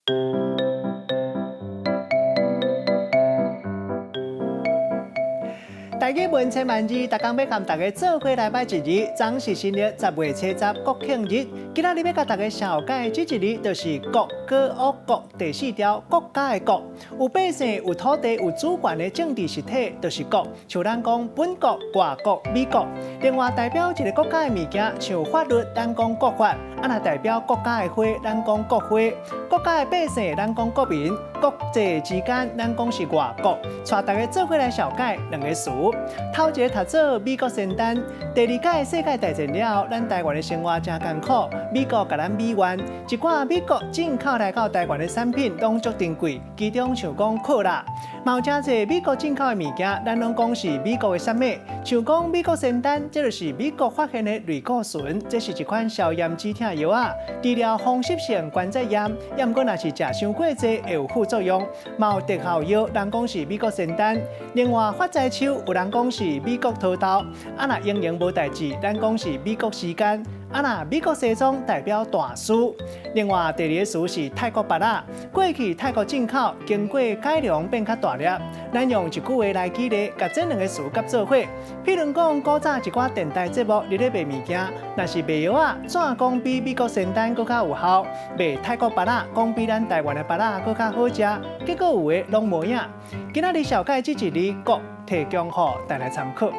台語文千萬字，逐工欲佮大家做伙來擺一字，昨是新曆10月初10國慶日。今仔日欲共大家紹介這一字，就是國，閣烏國第四條國家的國。有百姓、有土地、有主權的政治實體，就是國。像咱講本國、外國、美國。另外代表一个國家的物件，像法律，咱講國法；啊若代表國家的花，咱講國花。國家的百姓，咱講國民。國際之間，咱講是外國。帶大家做伙來紹介兩个詞。頭一个讀做美國仙丹，第二擺世界大戰了後，咱台灣的生活誠艱苦，美國共咱美援，一寡美國進口來到台灣的產品攏足珍貴，其中像講可樂，嘛有誠濟美國進口的物件，咱攏講是美國的啥物？像講美國仙丹，這就是美國發現的類固醇，這是一款消炎止疼藥仔，治療風濕性關節炎，抑毋過若是食傷過濟會有副作用。嘛有特效藥，人講是美國仙丹。另外發財樹有人講是美國桃豆，啊若閒閒無代誌，咱講是美國時間。啊若美國西裝代表大師。另外第二個詞是泰國芭樂，過去泰國進口，經過改良變較大粒。咱用一句話來舉例，共這兩个詞結做伙。譬如講，古早一寡電台節目佇咧賣物件，若是賣藥仔，怎講比美國仙丹閣較有效？賣泰國芭樂，講比咱台灣的芭樂閣較好食，結果有的攏無影。今仔日紹介這一字國，提供予大家參考。